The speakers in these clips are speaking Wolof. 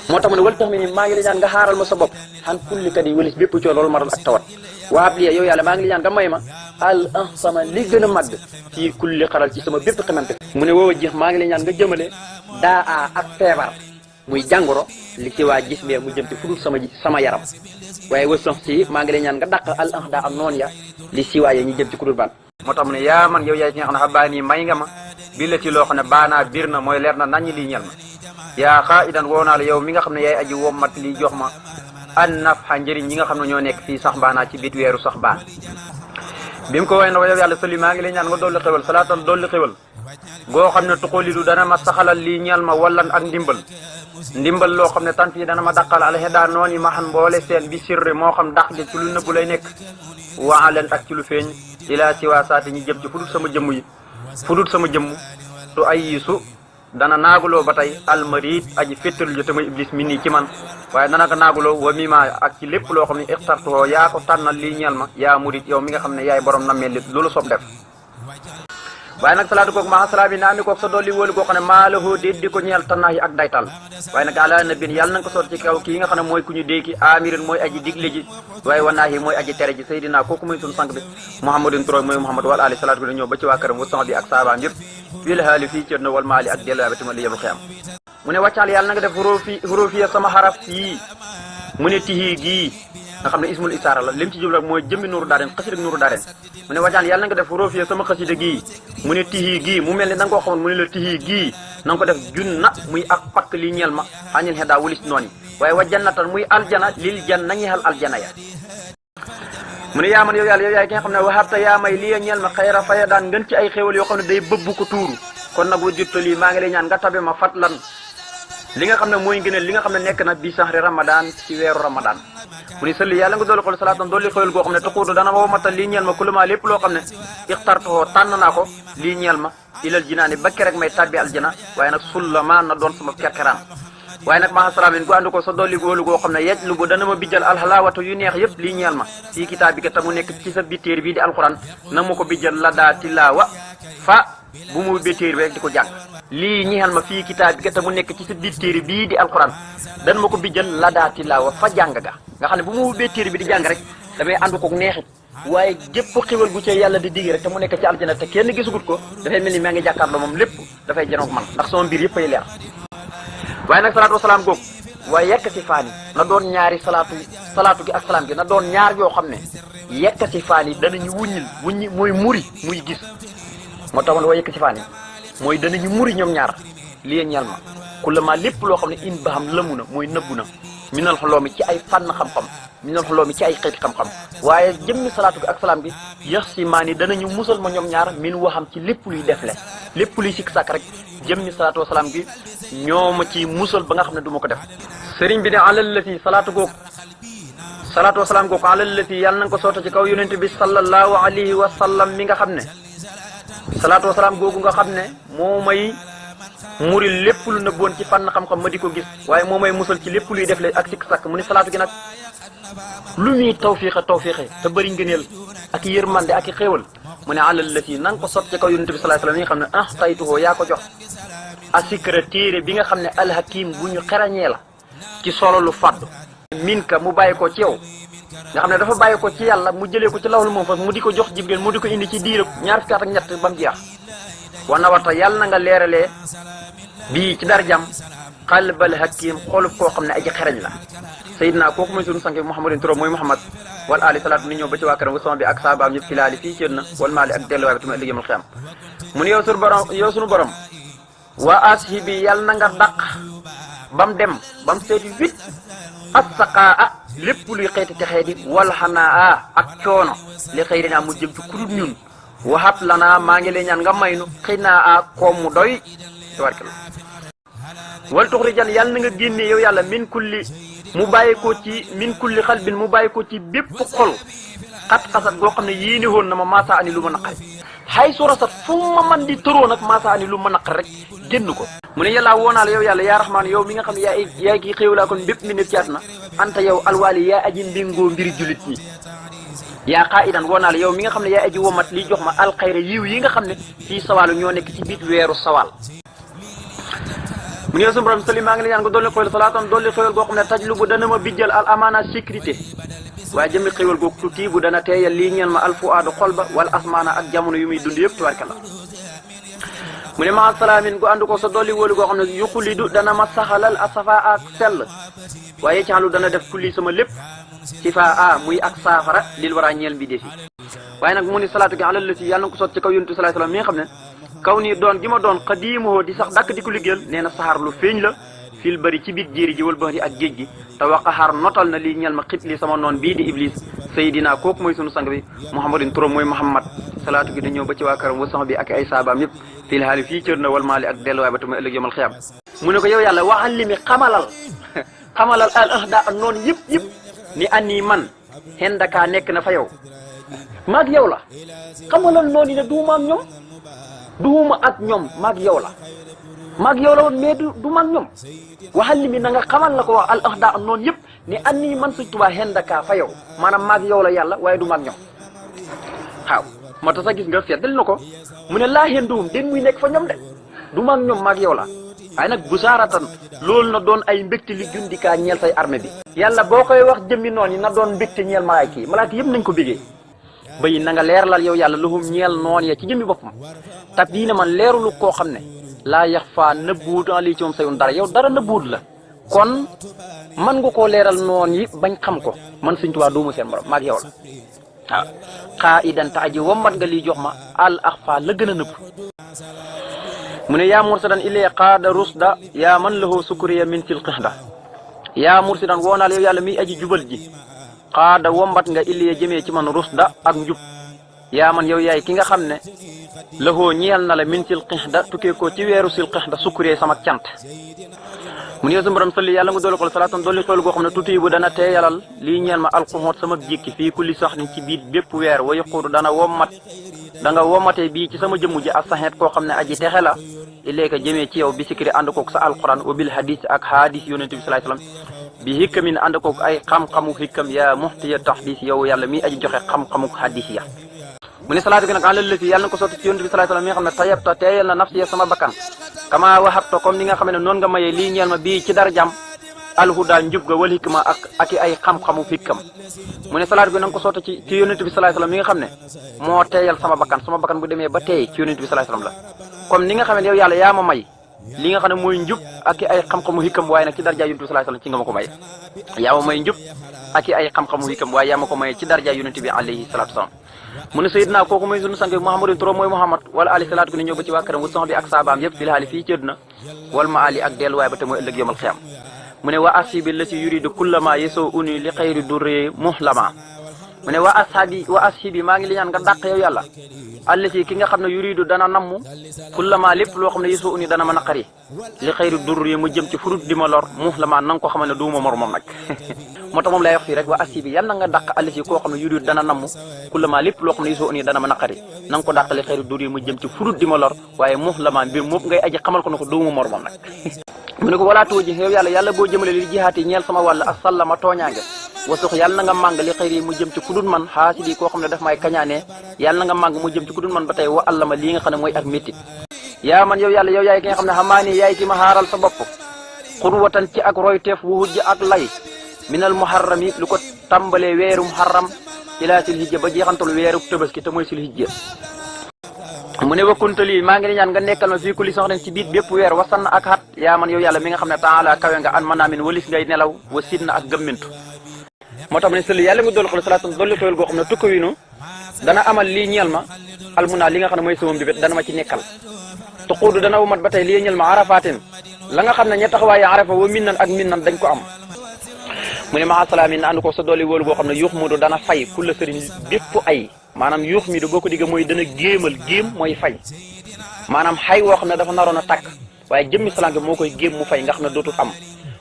moo tax mu ne wal tax mi ni maa ngi la ñaan nga xaaral ma sa bopp xan kulli kat yi wëlis bépp coono loolu maral ak tawat waab li yow yàlla maa ngi la ñaan nga may ma al sama li gën a màgg fii kulli xaral ci sama bépp xamante mu ne woowa jeex maa ngi la ñaan nga jëmale daa ak feebar muy jàngoro li ci waa gis bee mu jëm ci fudul sama yaram waaye wasox si maa ngi la ñaan nga dàq al daa am noonu ya li siwaaye ñu jëm ci kudul ban moo tax mu ne yaa man yow yaay ki nga xam ne xabaa nii may nga ma bi la ci loo xam ne baanaa biir na mooy leer na naññ lii ñel ma yaa xaa idan woo naa la yow mi nga xam ne yaay aji wommat lii jox ma an naf xa njëriñ ñi nga xam ne ñoo nekk fii sax baanaa ci biit weeru sax baan bi mu ko woy na ko yow yàlla sëli maa ngi lay ñaan nga dolli xewal salaatan dolli xewal goo xam ne tuxalidu dana ma saxalal lii ñeel ma wallan ak ndimbal loo xam ne tan fii dana ma daqal alxedaa noon yi ma xam mboole seen bi sirri moo xam daq gi ci lu nëbbu lay nekk waaleen ak ci lu feeñ ilaa siwaa saati ñi jëm ci fudut sama jëmm tu ay yisu dana naaguloo ba tey almarid aji féttalu jo tamay iblis mi nii ci man waaye dana ko naaguloo wa mima ak ci lépp loo xam ne ixtartuhoo yaa ko tànnal lii ñeel ma yaa murid yow mi nga xam ne yaay borom nammee lépp loolu soob def waaye nag salaatu kooku maa salaa bi naa mi kook sa dolli wóolu koo xam ne maa la hoo déet di ko ñeel tannaax yi ak daytal waaye nag ala nabin yàlla na nga ko soot ci kaw kii nga xam ne mooy ku ñu déeki amirin mooy aji digle ji waaye wanaax yi mooy aji tere ji Seydina kooku muy sun sang bi Muhammadin turo mooy Muhammad wal ali salaatu bi ñëw ba ci waa këram wa sang bi ak saabaam yëpp fil haali fii cër na wal maali ak delluwaay ba tama li yemul xiyam mu ne wàccaal yàlla na nga def xuróofiya sama xaraf yii mu ne tihii gii nga xam ne ismul isaara la lim ci jublu rek mooy jëmmi nuuru daareen xasida nuuru daareen mu ne wàccaan yàlla na nga def xuróofiya sama xasida gii mu ne tihii gii mu mel ne da nga koo xamoon mu ne la tihii gii na nga ko def junna muy ak pakk lii ñeel ma xañil xedaa wulis noon yi waaye wa jannatan muy aljana lil jan nañu xel aljana ya mu ne yaa man yow yàlla yow yaay ki nga xam ne waxaabta yaa may lii ñeel ma xayra faya daan ngën ci ay xéewal yoo xam ne day bëbbu ko tuuru kon nag wa juttal yi maa ngi lay ñaan nga tabe ma fatlan li nga xam ne mooy ngëneel li nga xam ne nekk na bi saxri ramadan ci weeru ramadan mu ne sëlli yàlla nga dolli xol salaatan dolli xéewal goo xam ne tuquudu dana ma womatal lii ñeel ma kuluma lépp loo xam ne ixtartuhoo tànn naa ko lii ñeel ma ilal jinaani ba kerek may tabbi aljana waaye nag sullama na doon sama kerkeraan waaye nag maa salaam gu ànd ko sa dolli góolu goo xam ne yej lu bu dana ma bijjal alxalaawatu yu neex yëpp lii ñeel ma fii kitaab bi ka te mu nekk ci sa biir téere bii di alxuraan na ma ko bijjal la daa tilaawa fa bu mu ubbee téere bi rek di ko jàng lii ñeel ma fii kitaab bi ka te mu nekk ci sa biir téere bii di alxuraan dana ma ko bijjal la daa tilaawa fa jàng ga nga xam ne bu mu ubbee téere bi di jàng rek damay ànd kook neexit waaye gépp xiwal gu ci yàlla di digg rek te mu nekk ci aljana te kenn gisagut ko dafay mel ni maa ngi jàkkaarloo moom lépp dafay janoog man ndax sama mbir yëpp ay leer waaye nag salaatu wasalaam googu waaye yekk si faan yi na doon ñaari salaatu gi ak salaam gi na doon ñaar yoo xam ne yekk si faan yi danañu wuññi mooy muri muy gis moo tax ma ne waaye yekk si faan yi mooy danañu muri ñoom ñaar lii ñal ma kullama lépp loo xam ne in ba xam lëmu na mooy nëbbu na minal xoloomi ci ay fànn xam-xam minal xoloomi ci ay xeeti xam-xam waaye jëmmi salaatu gi ak salaam gi yax si maan yi danañu musal ma ñoom ñaar min waxam ci lépp luy defle lépp luy sikk sàkk rek jëmmi salaatu wasalaam gi ñoo ma ci musal ba nga xam ne du ma ko def sëriñ bi ne alallati salaatu wasalaam googu alallati yàlla na nga ko soota ci kaw yonente bi sallallahu alayhi wa sallam mi nga xam ne salaatu wasalaam googu nga xam ne moo may muri lépp lu nëbboon ci fànn xam-xam ma di ko gis waaye moo may musal ci lépp luy def le ak sikk sàkk mu ni salaatu gi nag lu muy tawfiixe te bëri ngëneel ak yërmande ak i xéewal mu ne alallati na nga ko sot ci kaw yonente bi sallallahu alayhi wa sallam mi nga xam ne taytuhoo yaa ko jox asikra téere bi nga xam ne alhakim bu ñu xerañee la ci solo lu fàdd min ka mu bàyyi ko ci yow nga xam ne dafa bàyyi ko ci yàlla mu jëlee ko ci lawul moom fas mu di ko jox Jibril mu di ko indi ci diirab ñaar fukki at ak ñett ba mu jeex wana warta yàlla na nga leeralee bii ci darjam xalbal hakim xolub koo xam ne aji xerañ la Seydina kooku mooy sunu sang bi Muhammadin turam mooy Muhammad wal ali salaatu ni ñëw ba ci waa këram wa sama bi ak saabaam yëpp filaali fii cër na wal maali ak delluwaay bi tuma ëllëg yëmal xiyam mu ne yow sunu borom waa ashibi yàlla na nga dàq bam dem bam seeti wit ak saqaa lépp luy xeeti texee di wal xanaa ak coono li xëy dinaa mu jëm ci kudut ñun waxab lanaa maa ngi lay ñaan nga maynu xëy naa koom mu doy tabarkalla wal tuxrijan yàlla na nga génne yow yàlla min kulli xalbin mu bàyyi ko ci bépp xol xat-xasat goo xam ne yéene woon na ma maasa ani lu ma naqari xay su rasat fu ma man di tëroo nag maasa ani lu ma naqari rek génn ko mu ne yàllaa woonaa la yow yàlla yaa raxmaan yow mi nga xam ne yaay kii xéewlaa kon bépp mi nekk ci àdduna anta yow alwaali yaa aji mbingoo mbiri julit ñi yaa xaa idan woonaa la yow mi nga xam ne yaa aji womat lii jox ma alxayra yiw yi nga xam ne fii sawaalu ñoo nekk ci biit weeru sawaal mu ne suñu borom sali maa ngi la ñaan nga dolli xéwal salaatan dolli xéwal goo xam ne tajlu bu dana ma bijjal al amaana sécurité waaye jëmmi xéwal googu tuuti bu dana teeyal lii ñeel ma alfuaadu xol ba wala asmaana ak jamono yu muy dund yëpp tubarkalla mu ne maa salaamin gu ànd ko sa dolli wóolu goo xam ne yuxulidu dana ma saxalal asafa ak sell waaye ci xalu dana def kulli sama lépp ci faa muy ak saafara lil war a ñeel bi defi waaye nag mu ni salaatu gi alal la si yàlla na ko sot ci kaw yonent sallallahu alayhi wasallam mi nga xam ne kaw nii doon gi ma doon xadiimoo di sax dàkk di ko liggéeyal nee na saxaar lu feeñ la fil bëri ci biir jéeri ji wal bëri ak géej gi te waqaxaar notal na lii ñel ma xit li sama noon bii di iblis sayidina kooku mooy sunu sang bi muhammadin turam mooy muhammad salaatu gi da ñëw ba ci waa këram wa sax bi ak ay saabaam yëpp fil haali fii cër na wal maali ak delluwaay ba te mooy ëllëg yomal xiyam mu ne ko yow yàlla waxal li mi xamalal al ahda ak noonu yëpp ni ani man xendakaa nekk na fa yow maag yow la xamalal noonu ne duuma ak ñoom maag yow la woon mais du maag ñoom waxal li mi na nga xamal la ko wax al ahda ak noonu yëpp ni ani man Sëñ Tuubaa xendakaa fa yow maanaam maag yow la yàlla waaye du maag ñoom waaw moo tax sax gis nga feddal na ko mu ne laa xenduwum den muy nekk fa ñoom de du maag ñoom maag yow la waaye nag bu saaratan loolu na doon ay mbégte li jundikaa ñeel say armée bi yàlla boo koy wax jëmmi noonu yi na doon mbégte ñeel malaaka yëpp nañ ko bégee bay na nga leeralal yow yàlla lahum ñeel noon ya ci jëmmi boppam tab diina man leerulu koo xam ne laa yax faa nëbbuut lii ci moom sayun dara yow dara nëbbuut la kon man nga koo leeral noon yi bañ xam ko man Sëñ Tuubaa duumu seen borom maag yow la waaw xaa idan ta aji wammat nga lii jox ma al ax faa la gën a nëbb mu ne yaa mursadan ilee qaada rusda yaa man lahu sukuriya min til qixda yaa mursadan woonaal yow yàlla miy aji jubal ji qaada wombat nga ilee jëmee ci man rusda ak njub yaa man yow yaay ki nga xam ne lahu ñeel na la min til qixda tukkee ko ci weeru sil qixda sukuriya sama cant mu ne yow sa borom salli yàlla nga doole ko salaatan dolli xool goo xam ne tuuti bu dana teeyalal lii ñeel ma alquxoot sama jikki fii kulli sax ni ci biir bépp weer wa yaquudu dana wommat da nga womatee bii ci sama jëmm ji ak saxeet koo xam ne aji texe la ileeka jëmee ci yow bi sikri ànd koog sa alquran wa bil hadis ak hadis yonente bi sallallahu alayhi wasallam bi hikkamin ànd koog ay xam-xamu hikkam yaa muxtiya tahdis yow yàlla mi aji joxe xam-xamu hadis ya mu ne salaatu gi nag àlal lësi yàlla na ko sotti ci yonente bi sallallahu alayhi wasallam mi nga xam ne tayabta teeyal na nafsi ya sama bakkan kama wahabta comme ni nga xam ne noonu nga mayee lii ñeel ma bii ci darajam alhuda njub ga wal hikma ak ay xam-xamu hikkam mu ne salaatu gi na nga ko sotti ci yonente bi sallallahu alayhi wasallam mi nga xam ne moo teeyal sama bakkan bu demee ba teey ci yonente bi sallallahu alayhi wasallam la comme ni nga xam ne yow yàlla yaa ma may li nga xam ne mooy njub ak ay xam-xamu hikkam waaye nag ci darja yonente bi sallallahu alayhi wasallam ci nga ma ko may yaa ma may njub ak ay xam-xamu hikkam waaye yaa ma ko may ci darja yonente bi alayhi salatu wasalam mu ne sayidna kooku mooy sunu sang muhammadun turam mooy muhammad wala ali salaatu ko ne ñëw ba ci waa këram wa sax bi ak saabaam yëpp fil haali fii ci àdduna wal ma ali ak delluwaay ba te mooy ëllëg yomal xiyam mu ne wa asibi la si yuridu kullama yesoo uni li xayri durri muhlama mu ne wa ashibi maa ngi li ñaan nga dàq yow yàlla allasi ki nga xam ne yuridu dana namm kullama lépp loo xam ne yesoo uni dana ma naqari li xayri durri mu jëm ci furut di ma lor muhlama na nga ko xamal ne duuma mor moom nag moo tax moom lay wax fii rek wa ashibi yàlla na nga dàq allasi koo xam ne yuridu dana namm kullama lépp loo xam ne yesoo uni dana ma naqari na nga ko dàq li xayri durri mu jëm ci furut di ma lor waaye muhlama mbir moom ngay aji xamal ko ne ko duuma mor moom nag mu ne ko walaa tuuji yow yàlla boo jëmale li jihaati ñeel sama wàll ak sallama tooñaange wasux yàlla na nga màng li xëyri mu jëm ci kudul man xaasidi koo xam ne daf may kañaanee yàlla na nga màng mu jëm ci kudul man ba tey wa allama lii nga xam ne mooy ak métti yaa man yow yàlla yow yaay ki nga xam ne xamaani yaay ki ma xaaral sa bopp xurwatan ci ak royteef wu hujj ak lay minal muharrami lu ko tàmbalee weeru muharram ilaa sil hijja ba jeexantal weeru tabaski te mooy sil hijja mu ne wakkuntali maa ngi ni ñaan nga nekkal ma fii kulli soxna ci biit bépp weer wasann ak xat yaa man yow yàlla mi nga xam ne taala kawe nga an manaamin walis ngay nelaw wa sidna ak gëmmintu moo tax ma ne sëli yàlla nga dolli xol salaatu dolli xewal goo xam ne tukka winu dana amal lii ñeel ma almuna li nga xam ne mooy sama mbibét dana ma ci nekkal tuquudu dana wumat ba tey lii ñeel ma arafatin la nga xam ne ña taxawaaye arafa wa minnan ak minnan dañ ko am mu ne maa salaam yi na ànd ko sa dolli wóolu goo xam ne yuux mudu dana fay kulla sëriñ bépp ay maanaam yuux mi du boo ko digga mooy dana géem mooy fay maanaam xay woo xam ne dafa naroon a tàkk waaye jëmmi salaam gi moo koy géem mu fay nga xam ne dootul am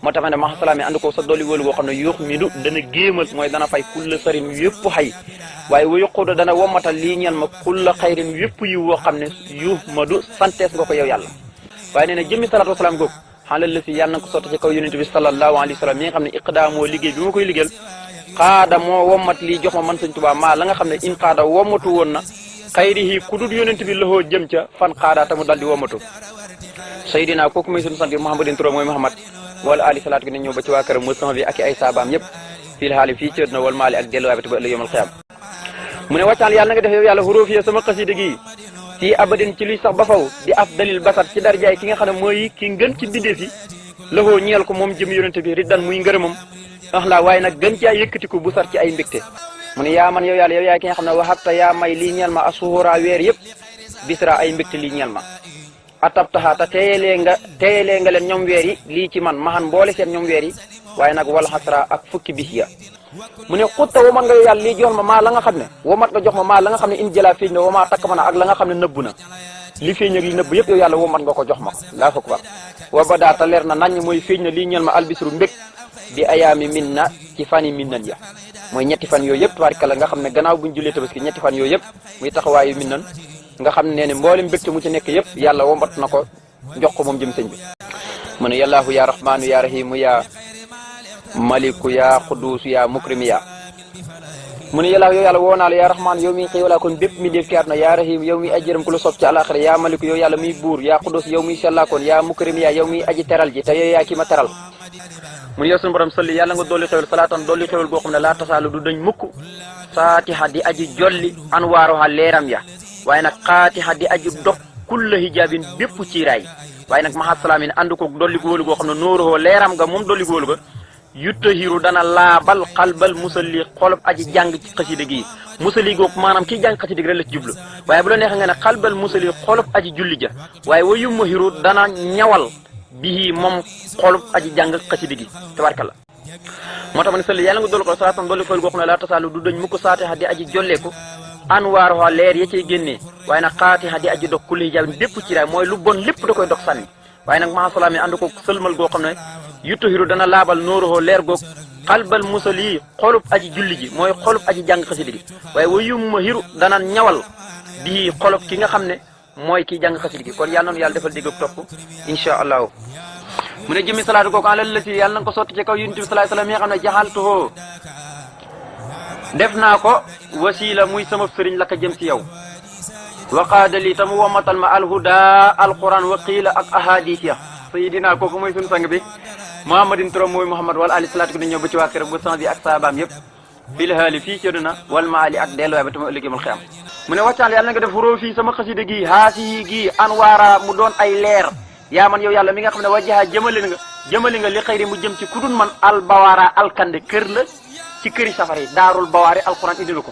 moo tax ma ne maa salaam yi ànd ko sa dolli wóolu goo xam ne yuux mi du dana géemal mooy dana fay kulla sëriñ yëpp xay waaye wa yuquudu dana womatal lii ñeel ma kulla xayrin yëpp yi woo xam ne yuux ma du santees nga ko yow yàlla waaye nee na jëmmi salaatu wasalaam googu xaalal la fi yàlla na ko sotti ci kaw yonente bi sallallahu alayhi wa sallam mi nga xam ne iqdaamoo liggéey bi ma koy liggéeyal xaada moo wommat lii jox ma man Sëñ Tuubaa maa la nga xam ne in xaada wommatu woon na xayrihi ku dul yonent bi loxoo jëm ca fan xaada tamu dal di wommatu Seydina kooku muy sunu sang bi Muhammadin turam mooy Muhammad wala ali salaatu gi ne ñëw ba ci waa këram Mustafa bi ak ay saabaam yëpp fii la xaali fii ci àdduna wal maali ak delluwaay ba ëllëg yawmal qiyaam mu ne wàccaal yàlla na nga def yow yàlla xuróofiya sama xasida gi fii abadin ci luy sax ba faw di afdalil basar ci darjaay ki nga xam ne mooy ki ngën ci bindee fi loxoo ñeel ko moom jëm yonente bi riddan muy ngërëmam wax laa waaye nag gën caa yëkkatiku bu sar ci ay mbégte mu ne yaa man yow yàlla yow yaay ki nga xam ne waxabta yaa may lii ñeel ma asuhura weer yëpp bisra ay mbégte lii ñeel ma atabtaxa te teyelee nga leen ñoom weer yi lii ci man maxan boole seen ñoom weer yi waaye nag wal xasra ak fukki bis ya mu ne xutta womat nga yow yàlla lii jox ma maa la nga xam ne womat nga jox ma maa la nga xam ne in jëlaa feeñ na wamaa takk ma na ak la nga xam ne nëbb na li feeñ ak li nëbb yëpp yow yàlla womat nga ko jox ma ko laa fa ko wax wa ba daata leer na nañ mooy feeñ na lii ñeel ma albisru mbég bi ayaami min na ci fan yi min nan ya mooy ñetti fan yooyu yëpp tabaarkalla nga xam ne gannaaw buñ jullee tabaski ñetti fan yooyu yëpp muy taxawaayu min nan nga xam ne ne mboolem mbégte mu ci nekk yëpp yàlla womat na ko jox ko moom jëm sëñ bi mu ne yallaahu ya rahmaanu ya rahimu ya maliku ya quduusu ya mukrimu ya mu ne yallaahu yow yàlla woo naa la ya rahmaan yow mi xéewalaa kon bépp mi def kaat na ya rahim yow mi ajjëram ku la sopp ci àlaxira ya maliku yow yàlla muy buur ya quduus yow muy sellaakoon ya mukrimu ya yow muy aji teral ji te yow yaa ki ma teral mu ne yow sunu borom salli yàlla nga dolli xéwal salaatan dolli xéwal goo xam ne laa tasaalu du dañ mukk saatiha di aji jolli anwaaruha leeram ya waaye nag xaatiha di aji dog kulla hijaabin bépp ciiraay waaye nag maxa salaamin ànd ko dolli góolu goo xam ne nóoruhoo leeram nga moom dolli góolu ga yuttahiru dana laabal xalbal musalli xolob aji jàng ci xasida gi musalli googu maanaam kii jàng xasida gi rek la ci jublu waaye bu la neexee nga ne xalbal musalli xolob aji julli ja waaye wa yummahiru dana ñawal bii moom xolub aji jàng xasida gi tabarkalla moo tax ma ne salli yàlla nga dolli ko salaatan dolli xéwal goo xam ne laa tasaalu du dañ mu ko saatiha di aji jolleeku anwaaruha leer ya cay génnee waaye nag xaatiha di aji dog kulli hijaabin bépp ci raay mooy lu bon lépp da koy dog sànni waaye nag maxa salaam yi ànd ko sëlmal goo xam ne yuttahiru dana laabal nóoruhoo leer goog xalbal musali xolub aji julli ji mooy xolub aji jàng xasida gi waaye wa yummahiru dana ñawal bii xolub ki nga xam ne mooy kii jàng xasida gi kon yàlla noonu yàlla defal dégg ak topp insha allahu mu ne jëmi salaatu kooku alal la si yàlla na ko sotti ci kaw yonent bi salaay salaam yi nga xam ne jaxaltuhoo def naa ko wasiila muy sama sëriñ la ko jëm si yow waqaada lii tamu womatal ma alhuda alquran wa qiila ak ahadis ya sayidina kooku mooy suñu sang bi muhammadin turam mooy muhammad wala ali salaatu ko di ñëw ba ci waa kër bu sang bi ak saabaam yëpp fil haali fii ci àdduna wal maali ak delluwaay ba tama ëllëg yawmal qiyaam mu ne wàccaan yàlla na nga def xuroo fii sama xasida gi haasihi gi anwaara mu doon ay leer yaa man yow yàlla mi nga xam ne wajaha jëmali nga li xëyri mu jëm ci kudun man al bawaara alkande kër la ci këri safar yi daarul bawaari alquran indi na ko